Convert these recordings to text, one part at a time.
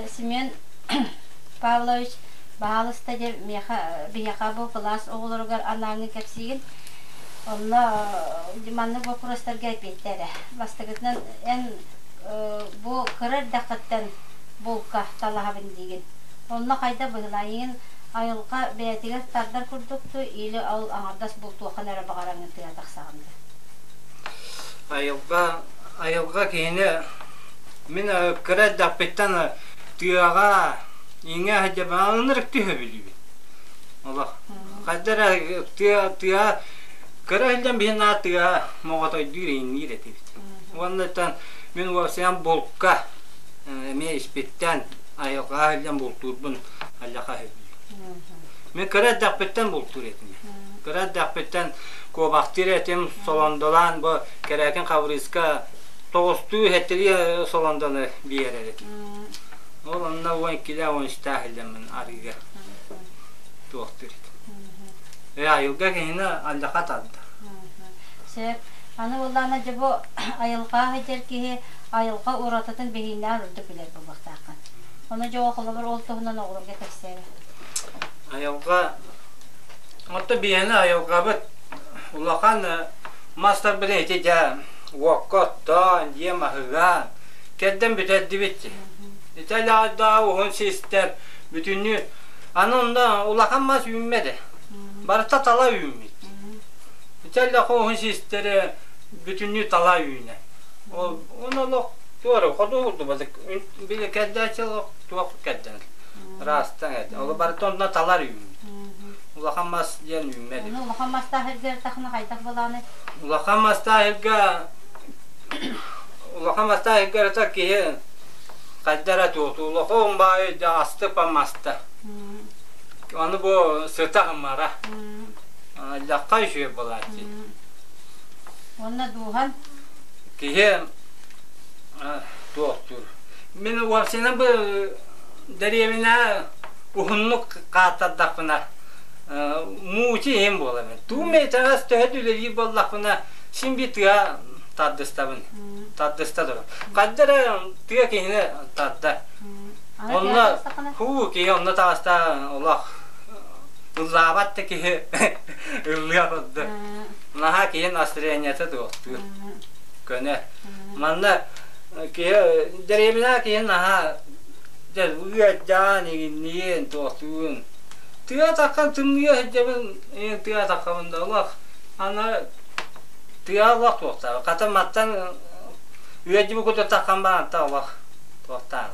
Семен Павлович, баһаалыста дьэ миэхэ биһиэхэ бу кылаас оҕолоругар анааҥҥын кэпсиигин. Онно маннык боппуруостарга эппиэттээ эрэ. Бастакытынан, эн бу кыра эрдэххиттэн булка талаһабын диигин. Онно хайдах быһыылаайыгын айылҕа бэйэтигэр тардар курдук дуу или ол аҥардас бултуоххун эрэ баҕараҥҥын тыа тахсаҕын дуу? Айылҕа айылҕа киһини мин кыра эрдэхпиттэн тыаҕа иҥэ сылдьабын ынырык түһэбилибин. Олох хайда эрэ тыа тыа кыра сылдьан биһи наа тыа моҕотойдуур иҥниир этибит. Уонна мин уопсайан булка эмиэ испиттэн айылҕаҕа сылдьан бултуурбун аллаха сөбүлүүбүн. Мин кыра эрдэхпиттэн бултуур этим. Кыра эрдэхпиттэн куобахтыыр этим, солондолаан бу Кэрээкин Хабырыыска тоҕустуу сэттэлии солондону биэрэр этим. Ол онно 12-лээх 13-тээх сылдьаммын арыыга туохтуур этим. Э айылга киһини алдьарха тарда. Сөп. Аны буоллаҕына дьэ бу айылҕа сылдьар киһи айылҕа уратытын биһииннээн ордук билэр буолуохтааххын. Ону дьэ холобур ол туһунан оҕолорго кэпсээбэ. Айылҕа Оттон биһиэнэ айылҕабыт улахан мастарбытын ити дьэ уокка оттоон, дьиэ маһыгаан кэрдэн бүтэрдибит. Ити алаҕайдаах уһун систэр бүтүннүү аны онно улахан мас үүммэтэ. Барыта тала үүммүт. Ити аллаха уһун систэри бүтүннүү тала үүнэ. Ол оны олох туора хоту курдук били кэрдээччи олох туох кэрдэн ыраастан этэ. Ол барыта онно талар үүммүт. Улахан мас диэн үүммэт. Ону улахан мастаах сиргэ ыртахына хайдах буолааны? Улахан мастаах сиргэ улахан мастаах сиргэ ырытар киһи хайда эрэ туохтуу улахан баайы астык маста. Аны бу сыта ымара. Лахха үчүгэй буолааччы. Уонна дууһан? Киһи туохтуур. Мин уопсайынан бу дэриэбинэ уһуннук хааттардахпына муучу иһин буолабын. Туум итэҕэс төһө да үлэлиир буоллахпына син биир тыа тардыстабын. Тардыста турар. Хайда эрэ тыа киһини тардар. Онно хуу киһи онно таҕыста олох ыллаабат да киһи ыллыа курдук. Наһаа киһи настроениета туохтуур. Көнө. Манна киһи дэриэбинэ киһи наһаа дьэ ыадьаан игинниин туохтуун. Тыа таххан тымныйа сылдьабын тыа таххабын да олох аны тыа олох туохтаах. Хата маттан үөдьүбү куту таххан баранта олох туохтаах.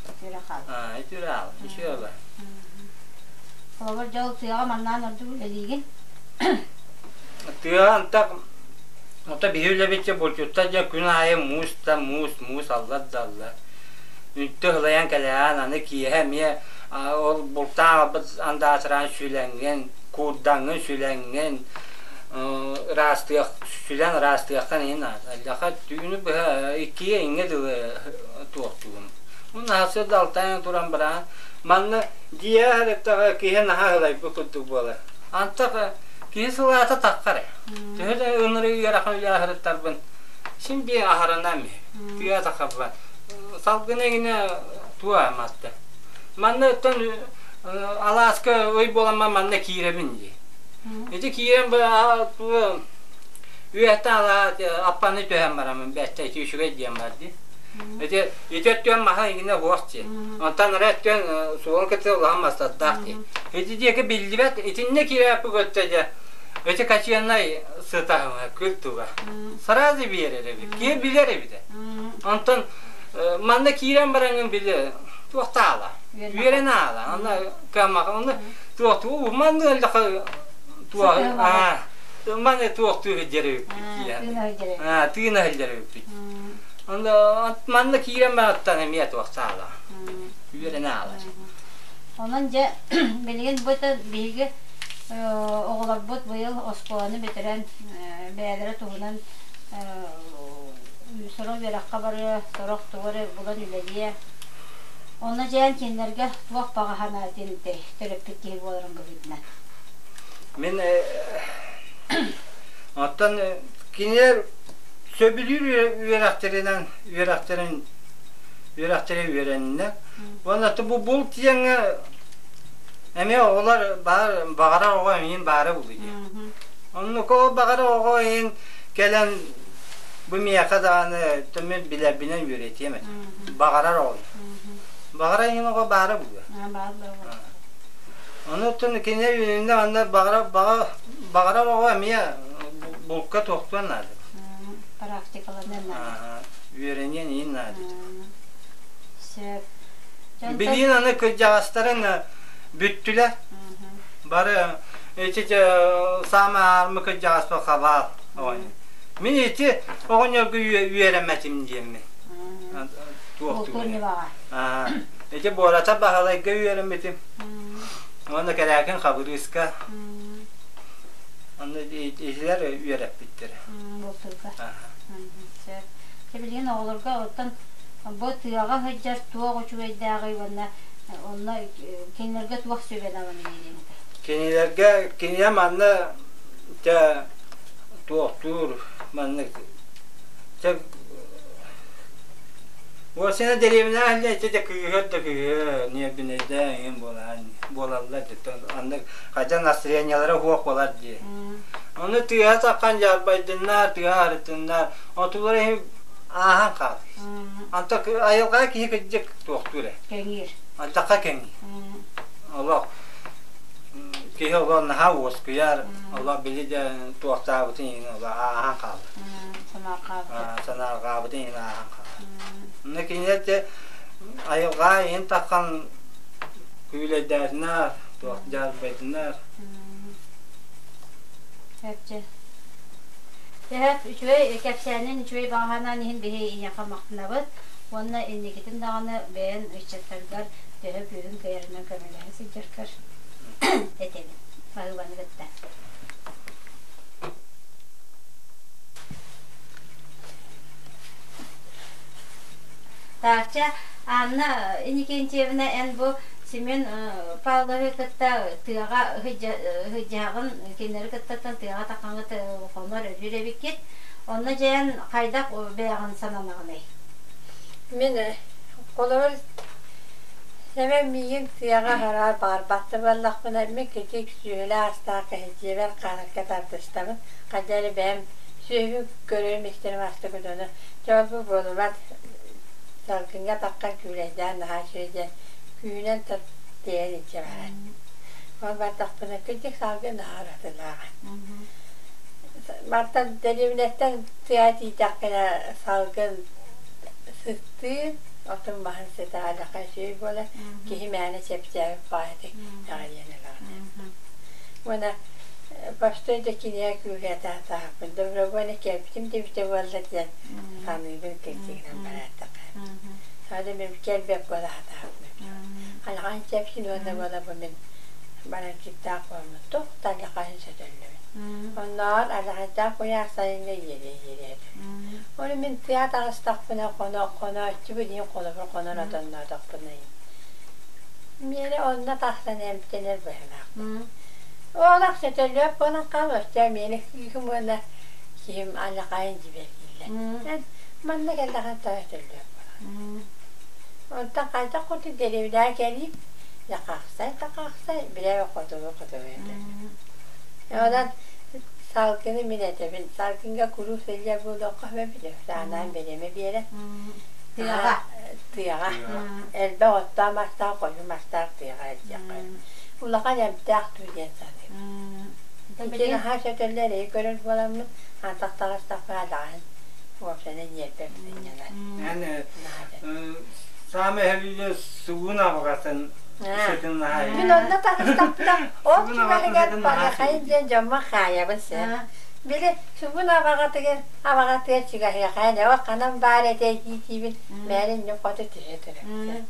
Үтүөрэ хаал. Аа, үтүөрэ хаал. Үчүгэй бар. Холобур, дьол тыаҕа маннаан ордук үлэлиигин. Тыаҕа антах ото биһи үлэбитчэ булчуттар дьэ күн аайы муус да муус, муус аллар да аллар. Үнтү ыһылайан кэлээн аны киэһэ эмиэ ол бултаан аҕалбыт андаатыраан сүлэҥҥин, куурдаҥҥын сүлэҥҥин ыраастыах сүлэн ыраастыаххын иһин наада. Аллаха түүнү быһа иккигэ иҥҥэ дылы туохтугун. Уонна сарсыарда алтайан туран баран манна дьиэ аһарыктаҕа киһи наһаа ыһылайбыт курдук буолар. Антах киһи сылаата таххар ээ. Төһө да ынырыы ыарахан үлэ аһарыттарбын син биир аһарынан тыа тахабла. Салгына игинэ туа матта. Манна оттон алааска ый буоламман манна киирэбин дии. Ити киирэн үөһэттэн алаа аппаны түһэн бараммын бэттэ ити үчүгэй диэн бар дии. Ити ити өттүөн маһа игинэ уох дии. Онтон ара өттүөн суолун кытта улахан мастардаах дии. Ити диэки биллибэт итиннэ киирээппи көттө дьэ ити каченнай сытаһыма күл туга. Сразу биэрэр эбит. Киһи билэр эбит. Онтон манна киирэн бараҥҥын били туохтаала. Үөрэн аала. Онно кыаммака онно туохтуу манны эллэхэ туох аа маны туохтуу сылдьар эбиппит диэн. Аа тыына сылдьар эбиппит. Онно манна киирэн бараттан эмиэ туохтаала. Үөрэн аалар. Онон дьэ билигин бу биһиги оҕолорбут быйыл оскуоланы бүтэрэн бэйэлэрэ туһунан сорох үөрэххэ барыа, сорох тугу эрэ булан үлэлиэ. Онно дьээн кинилэргэ туох баҕа санаатын төрөппүт киһи буоларын быһыытынан. Мин оттон кинилэр сөбүлүүр үөрэхтэринэн үөрэхтэрин Үөрэхтэри үөрэннэ. Уонна бу булт диэҥҥэ эмиэ оҕолор баар баҕарар оҕо эҥин баара буолуо дии. Оннук ол баҕарар оҕо эҥин кэлэн бу миэхэ даҕаны мин билэрбинэн үөрэтиэм этэ. Баҕарар оҕо. Баҕарар эҥин оҕо баара буолуо. Ону кини үүннэ манна баҕарар баҕарар оҕо эмиэ булка туохтуон наада. Практикаланыан наада. Үөрэниэн иһин наада. Сөп. Билиин аны кырдьаҕастарын бүттүлэр. Бары ити саамай аармы кырдьаҕаспа хабаал оҕонньор. Мин ити оҕонньорго үөрэммэтим диэммин. Туохтуур ньымаҕа. Ити Буората Баһылайга үөрэммитим. Уонна Кэрээкин Хабырыыска. Онно итилэр үөрэппиттэрэ. Бултуурга. Сөп. Билигин оҕолорго оттон бу тыаҕа сылдьар туох үчүгэйдээҕий уонна онно кинилэргэ туох сүбэни ылан биэриэҥ этэй? Кинилэргэ кинилэр манна дьэ туохтуур маннык дьэ Уосина дэриэбинэ иһиллэ ити да кыыһыр да кыыһы ньиэрбинэйдээ эҥин буолаан буолаллар дии аннык хадьан настроениелара суох буолар дии. Ону тыаһа саххан дьаарбайдыннар, тыаһа арытыннар, отулар иһин ааһан хаалар. Анта айылҕа киһи кырдьык туохтуур ээ. Кэҥиир. Антахха кэҥиир. Олох киһи олох наһаа уоскуйар, олох били да туохтаабытын иһин олох ааһан хаалар. Санаарҕаабытын. Санаарҕаабытын иһин ааһан хаалар. Онно кинилэр де айылҕа иһин таххан күүлэйдээтинэр, туох дьаарбайдынар. Чэ. Төһө үчүгэй кэпсээнин үчүгэй баҕаһанаан иһин биһи ийэхэ махтанабыт уонна инникитин даҕаны бэйэн ыччаттаргар төһө күүһүн кыайарынан көмөлөһө сылдьаргар этэбин. Баһыыбаны кытта. Таачча, Анна Иннокентьевна, эн бу Семен Павловы кытта тыаҕа сылдьаҕын, кинилэри кыттаттан тыаҕа таххаҥҥыт хонор өлүүр эбиккит. Онно дьээн хайдах бэйэҕин сананаҕыный? Мин холобур Сэмэн миигин тыаҕа аһара баҕарбат да буоллахпына, мин кичик сүөһүлээх астаах киһи дьиэбэр хааларга тардыстабын. Хайда эрэ бэйэм сүөһүбүн көрөрүм-истэрим астык дьону дьэ ол-бу буолумат, салгыҥҥа таххан күүлэйдээн наһаа үчүгэй диэн күүһүнэн тиэйэн илдьэ барар. Ол бардахпына кырдьык салгын наһаа уратылааҕа. Мантан дэриэбинэттэн тыа тиийдэххинэ салгын сыттыын, отун маһын сыта алаха үчүгэй буолар, киһи мээнэ чэпчээбит баҕайытык эҕирийэн ылаҕын. Уонна постой да кинигэ күүһү добровольно кэлбитим да эбитэ буолла диэн саныыбын кырдьыгынан бараатаха. Саада мен кэлбэт буола сатаабыппын. Алахан чэпчин уонна буола бу мин баранчыктаах буолмут туох да алахаһын сөтөллөбүн. Оннооҕор алаханчаах куйаар сайыҥҥа иэдэй-иэдэй этэ. Ону мин тыа таҕыстахпына хоно хонооччубун иһин холобур хонон отонноотохпуна миэнэ онно тахсан эмтэнэр быһыылаахпын. Олох сөтөллүөп буолан хаалыахча миэнэ кыыһым уонна киһим аллахайын дьибэргииллэр. Эн манна кэллэххинэ тоҕо сөтөллүөп буолаҕын? Онтон хайдах курдук дэриэбинэҕэ кэлиим, дьахахсай тахахсай, билэ хотугу хотугу этэ. Онон салгыны мин этэбин, салгынга куруук сылдьар буолуохха сөп, саанаан бириэмэ биэрэн. Тыаҕа. Тыаҕа. Элбэх оттоох мастаах, хойуу мастаах тыаҕа илдьиэххэ. Улахан эмтээх дуу диэн саныыбын. Ити наһаа сөтөллөр эрэйи көрөр буоламмын, антах таҕыстахпына даҕаны уопсайынан ньиэрбэм сынньанар. Эн саамай эһэлиилэ сугун абаҕатын сытын наһаа Мин онно таҕыстахпына, ол чугаһыгар Балахайын диэн дьоммор хаайабын син. Били сугун абаҕатыгар абаҕатыгар чугаһыахайын ол ханан баар этэй дии-диибин мээнэ иннин хоту түһэ турабын.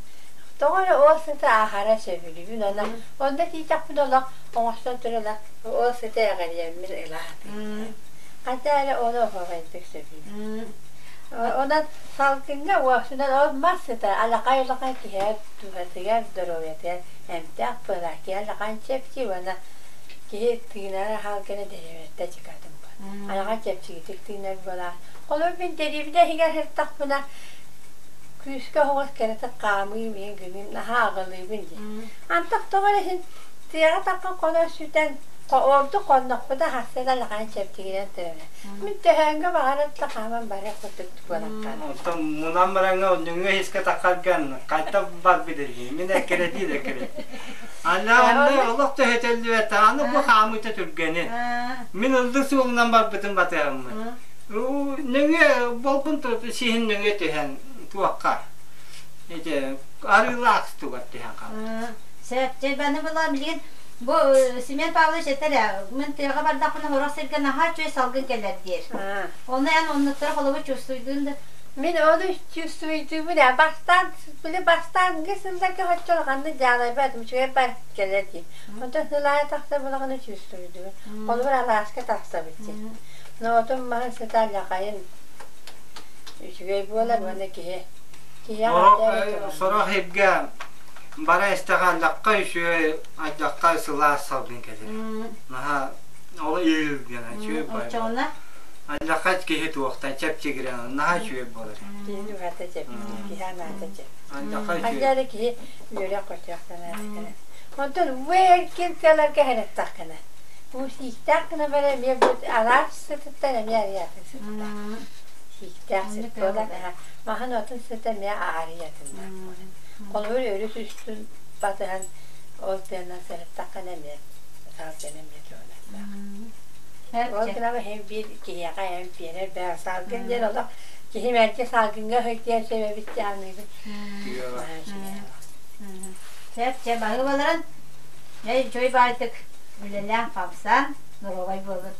Тоҕо эрэ ол сыты аһара сөбүлүүбүн уонна онно тиийдэхпинэ олох оҥостон туран ол сыты эҕэрийэммин ыла сатыыбын. Хайда эрэ ону оһуохайдык сөбүлүүбүн. Онон салгыҥҥа уопсунан ол мас сыта алакай улахан киһи дууһатыгар, доруобуйатыгар эмтээх буолар. Киһи алахан чэпчиир уонна киһи тыынара хаалгына дэриэбинэттэн чыкатын буолар. Алахан чэпчэкитик тыынар буолар. Холобур мин дэриэбинэ иһигэр сырыттахпына. Күүскэ оһоҕос кэрэтик хаамыым иһин гыныым наһаа аҕылыыбын дии. Антах тоҕо эрэ иһин тыаҕа таххан хоно сүтэн ордук хоннохпуна хаста да улахан чэпчигинэн тыына. Мин төһөөҥҥө баҕарар да хааман барыах курдук буолан хаалар. Оттон мунан бараҥҥа нөҥүө иһискэ таххарган хайта барбыт эдии. Мин эккирэтии да эккирэтии. Ана онно олох төһөтөллүбэт аны бу хаамыыта түргэнин. Мин ыллык суолунан барбытым батыһаммын. Нөҥүө болбун сиһин нөҥүө түһэн туохха ити арыылаах тугар түһэн хаалбыт. Сөп, дьэ баны была билигин бу Семен Павлович этэр мин тыаҕа бардахпына сорох сиргэ наһаа үчүгэй салгын кэлэр диир. Ону эн оннуктары холобур чувствуйдуун да? Мин ону чувствуйдуубун ээ бастаан били бастааҥҥы сылларга оччо улаханнык дьаалайбат үчүгэй бар кэлэр дии. Онтон сыл аайы тахсар булаҕына чувствуйдуубун. Холобур алааска тахсабыт дии. Ноотум маһын сыта лахайын үчүгэй буолар уонна киһи киһиэхэ Сорох сиргэ бара истэҕэ алдьахха үчүгэй алдьахха сылаас салгын кэлэр. Наһаа ол иһилгэнэ үчүгэй Оччоҕуна Алдьахха киһи туохтан чэпчигирэн наһаа үчүгэй буолар. Киһи дууһата чэпчиир, киһи анаата чэпчиир. Алдьахха үчүгэй. Ханна киһи үөрэх көтүөх санаата кэлэр. Онтон үөр тыаларга сырыттаххына, бу сииктээх гына баран эмиэ бу араас сытыттан эмиэ арыйатын сыттаах. Сииктээх сыт буолан маһын отун сыта эмиэ аарыйатыннаах буолан. Холобур өрүс үстүн батыһан ол тыанан сырыттаххына эмиэ салгын эмиэ туһунаттаах. Ол гынан иһин биир киһиэхэ эм биэрэр бээ салгын диэн олох киһи мэлдьи салгыҥҥа сылдьыан сөп эбит дьаныыбын. Сөп, чэ баһыыбаларын, дьэ үчүгэй баайтык үлэлээн-хамсаан, доруобай буолун.